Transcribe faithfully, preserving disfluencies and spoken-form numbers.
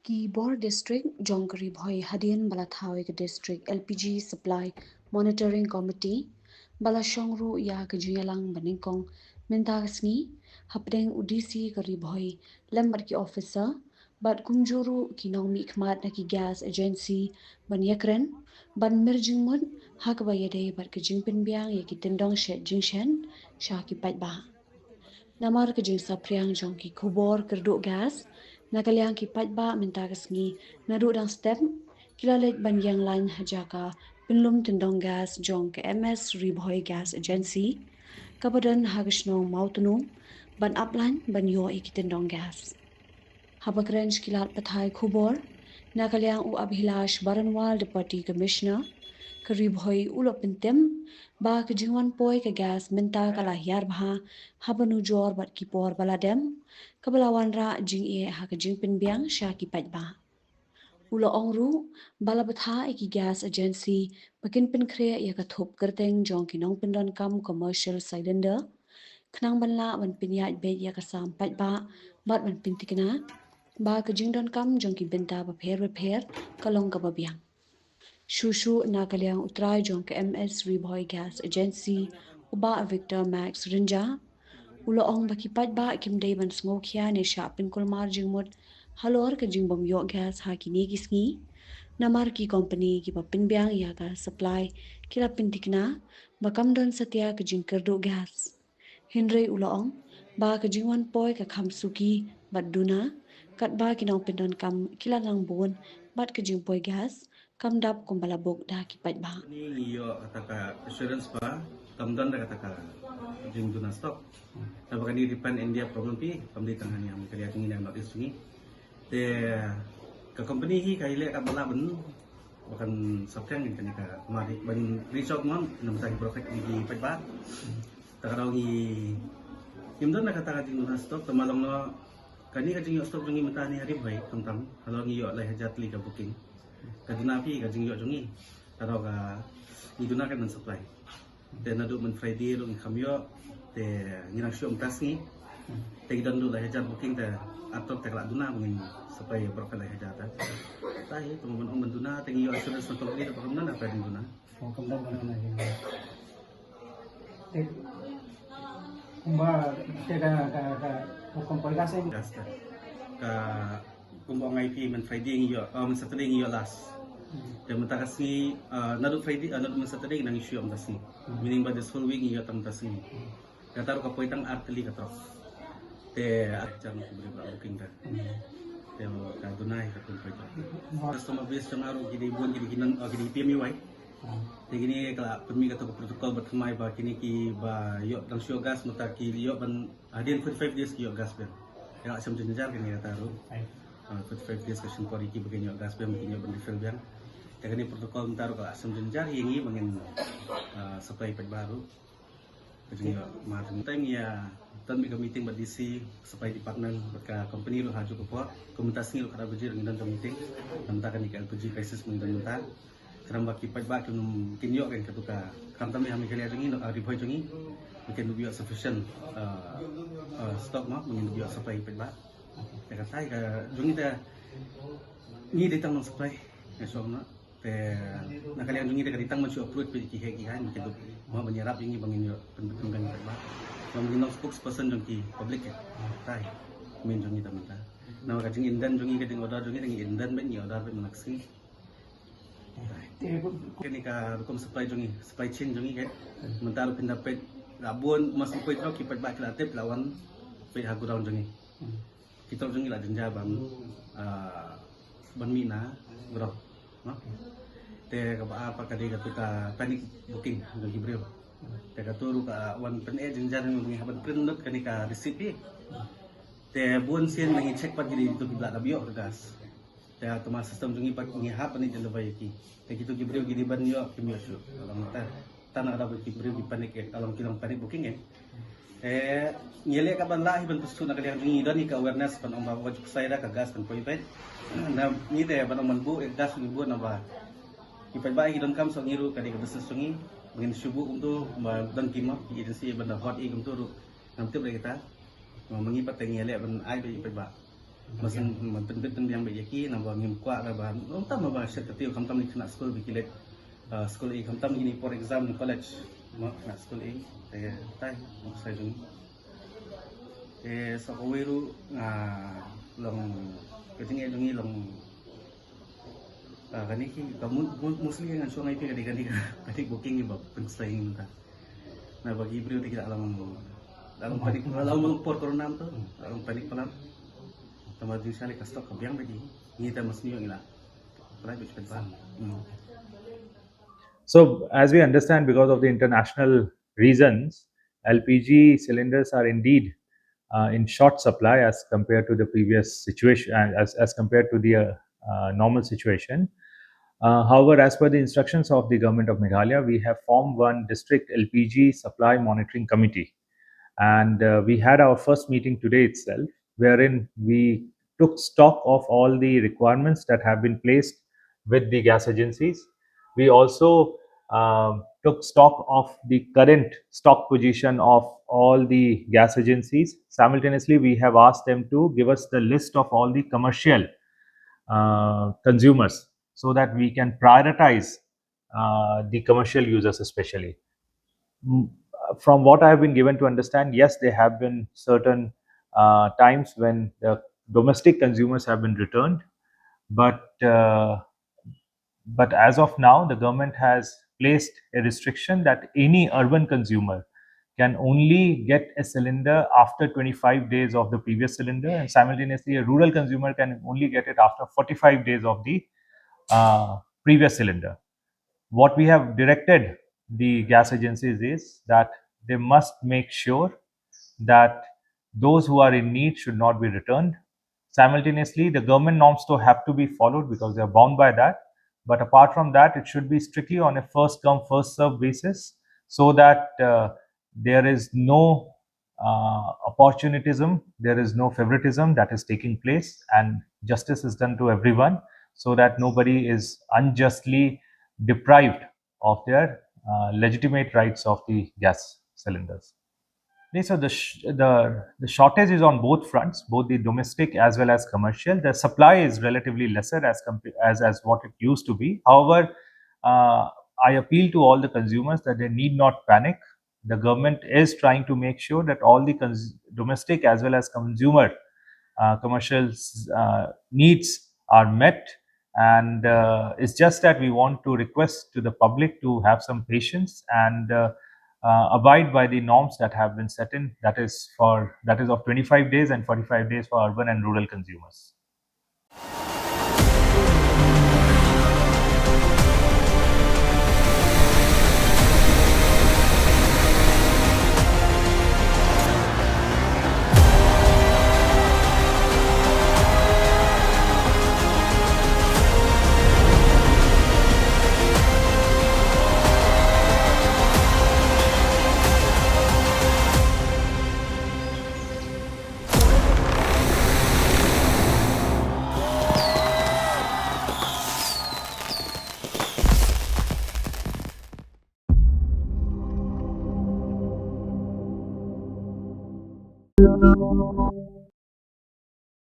Ki bor district jong ka Ri Bhoi hadien ba la thaw ïa ka District L P G Supply Monitoring Committee, ba la shong ruh ïa ka jingïalang ba nyngkong mynta ka sngi hapdeng u D C ka Ri Bhoi lem bad ki officer bad kumjuh ruh ki nongmihkhmat na ki gas agency ban ïakren ban mir jingmut ha kaba ïadei bad ka jingpynbiang ïa ki tyndong shet jingshen sha ki paidbah. Namar ka jingsaphriang jong ki khubor kyrduh gas na ka liang ki paidbah mynta ka sngi naduh dang step ki la leit ban ïeng lain ha jaka pynlum tyndong gas jong ka M S Ri Bhoi Gas Agency kaba don ha ka shnong Mawtnu ban ap lain ban ïoh ïa ki tyndong gas. Haba kren sha ki lad pathai khubor na ka liang u Abhilash Baranwal, Deputy Commissioner ka Ri Bhoi, u la pyntim ba ka jingwan poi ka gas mynta ka la hiar bha haba nujor bad ki por ba la dem, kaba la wanrah jingeh ha ka jingpynbiang sha ki paidbah. U la ong ruh ba la bthah ïa ki gas agency ba kin pynkhreh ïa ka thup kyrteng jong ki nongpyndonkam commercial cylinder khnang ban lah ban pynïaid beit ïa ka sam paidbah bad ban pynthikna ba ka jingdonkam jong ki bynta bapher bapher ka long kaba biang. Shuh shuh na ka liang u trai jong ka M S Ri Bhoi Gas Agency, u Bah Victor Max Rynja, u la ong ba ki paidbah kim dei ban sngewkhia ne shah pynkulmar jingmut halor ka jingbym ïoh gas ha kine ki sngi, namar ki company kiba pynbiang ïa ka supply ki la pynthikna ba kam don satia ka jingkyrduh gas. Hynrei u la ong ba ka jingwan poi ka kham suki bad duna, katba ki nongpyndonkam ki la nang bun bad ka jingpoi gas kam dap kumba la buk da ki paidbah. Ngi ïoh kata ka assurance ba kam don da kata ka jingduna stock. Naba kane dei pan India problem phi, kam dei tang hangne ha Meghalaya jong ngi ne North East jong ngi. Te ka company hi ka ïaleh katba lah ban, ba kan saphriang kane ka, ma ban reach out ma na bynta ki baroh ki paidbah. Te ka daw ngi, ngim don da kata ka jingduna stock, te ma long noh kane ka jingïoh stock jong ngi mynta hangne ha Ri Bhoi, khamtam halor ngi ïoh lai hajar tylli ka booking. Ka duna phi ka jingïoh jong ngi. Ka daw ka, ngi duna ka ban supply. Te naduh myn Friday ruh ngi kham ïoh, te ngi nang shu ym tas ngi. Te ngi don duh lai hajar booking, te atok te ka la duna ba ngin supply baroh ka lai hajar ta. Ta hi, te ma ban ong ban duna, te ngi ïoh assurance na company te ba kam don apa duna. Oh, kam don ba duna hi. Te kumba te ka, ka, ka, ka hukum poi gas eh. Gas ta. Ka kumba ong ai phi, myn Friday ngi ïoh, ah, myn Saturday ngi ïoh last. Hmm. Te mynta ka sngi, ah, naduh Friday, ah, naduh myn Saturday ngi nang ïoh mynta sngi. Hmm. Meaning ba this whole week ngi ïoh tang mynta sngi. Kata ruh ka poi tang ar tylli ka truck. Te ar jam ki briew ba booking ta. Hmm. Te ka duna hi ka pynpoi ta. Hmm. Customer base jong nga ruh ki dei bun, ki dei ki non, ah, ki dei P M E Y. Hmm. Te kine ka la pynmih kata ka protocol ba thymmai ba kine kiba ïoh dang shu gas mynta ki ïoh ban hadien forty-five days ki ïoh gas biang. Ka la shem jynjar kane kata ruh. Ai. Ah, forty-five days ka shem por ïa ki ba kin ïoh gas biang, ba kin ïoh ban refill biang. Te kane protocol mynta ruh ka la shem jynjar ïa ngi ba ngin, ah, supply paidbah ruh. Ka jingïoh ma te mynta ngi ïa don beit ka meeting bad D C, supply department bad ka company ruh ha kajuh ka por. Kumta sngi ruh ka dei ba ngi don ka meeting. Mynta kane ka L P G crisis ba ngi don mynta. Khnang ba ki paidbah kin, kin ïoh kan katu ka, khamtam ha Meghalaya jong ngi, ha Ri Bhoi jong ngi, ba kin ïoh sufficient, uh, uh, stock ma, ba ngin ïoh supply paidbah. Te kata ka jong ngi te ngi dei tang ban supply, nga shu ong na. Te na ka liang jong ngi te ka dei tang ban shu approach peit ki heh ki haiñ, ba kin ïoh ma ban ïarap jong ngi ba ngin ïoh pyn, pyn, pyn, paidbah. Ba ngin long spokesperson jong ki public, eh. Kata hi main jong ngi te mynta. Na ka jingïadon jong ngi, ka jingorder jong ngi, ngi ïadon beit, ngi order beit man la ka sngi. Te kane ka rukom supply jong ngi, supply chain jong ngi, ka mynta ruh phin da peit, la bun, mas phi peit ruh ki paidbah ki la tip, la wan peit ha godown jong ngi. Hmm. Ki truck jong ngi la jynjar ban, ah, ban mih na godown, no? Te kaba ar pat ka dei katu ka panic booking jong ki briew. Te katu ruh ka wan pyneh jynjar jong ngi, haba print lut kane ka receipt hi. Te bun sien ngi check pat, ki dei kitu kiba la dep ïoh ka gas. Te ha tama system jong ngi pat ngi hap ban ïa deliver ïa ki. Te kitu ki briew ki dei ban ïoh kim ïoh shuh. Ka long mynta. Tang na ka daw ba ki briew ki panic, eh, ka long, ki long panic booking, eh. Te ngi leh kaba lah hi ban pynshai na ka liang jong ngi, don hi ka awareness ban ong ba wat ju ksai da, ka gas kan poi beit. Na ngi te ban ong ban buh ïa ka gas, ngi buh naba ki paidbah ki donkam, shuh ngi ruh ka dei ka business jong ngi. Ba ngin shu buh kumtu, ba don ki, ma ki agency ban da hot ïa kumtu ruh ngam tip re kita. Ma ngi pat te ngi leh ban ai beit ïa ki paidbah. Masan man pynbit pynbiang bad ïa ki, naba ngim kwah ra ba, nongtam ba shet ka tiew, khamtam ki khynnah skul ba ki leit, uh, skul, i khamtam kine por exam college, ma khynnah skul i, te tai, ma sai jong. Te sa kawei ruh, ah, long, ka jingeh jong i long, ah, kane ki, ka mu-, mu-, mostly ngan shu ngai phi kane, kane, kane booking i ba pynslai mynta. Naba ki briew te ki la long, la long panic, la long por corona mynta, la long panic palat. Tangba jingshisha ka stock ka biang bha, ngi te mas ngi ïoh ila. Palat bha shu pynpaw. Hmm. So, as we understand, because of the international reasons, L P G cylinders are indeed, uh, in short supply as compared to the previous situation, uh, as, as compared to the, uh, uh, normal situation. Uh, however, as per the instructions of the Government of Meghalaya, we have formed one district L P G supply monitoring committee. And, uh, we had our first meeting today itself, wherein we took stock of all the requirements that have been placed with the gas agencies. We also, um, took stock of the current stock position of all the gas agencies. Simultaneously, we have asked them to give us the list of all the commercial, uh, consumers, so that we can prioritize, uh, the commercial users especially. Mm, from what I have been given to understand, yes, there have been certain, uh, times when the domestic consumers have been returned, but, uh, but as of now, the government has placed a restriction that any urban consumer can only get a cylinder after twenty-five days of the previous cylinder, and simultaneously, a rural consumer can only get it after forty-five days of the, uh, previous cylinder. What we have directed the gas agencies is that they must make sure that those who are in need should not be returned. Simultaneously, the government norms though have to be followed because they are bound by that. But apart from that, it should be strictly on a first come, first serve basis, so that, uh, there is no, uh, opportunism, there is no favoritism that is taking place, and justice is done to everyone, so that nobody is unjustly deprived of their, uh, legitimate rights of the gas cylinders. Okay, so the, sh- the, the shortage is on both fronts, both the domestic as well as commercial. The supply is relatively lesser as compa- as, as what it used to be. However, uh, I appeal to all the consumers that they need not panic. The government is trying to make sure that all the cons- domestic as well as consumer, uh, commercial, uh, needs are met, and, uh, it's just that we want to request to the public to have some patience and, uh, uh, abide by the norms that have been set in, that is for, that is of twenty-five days and forty-five days for urban and rural consumers.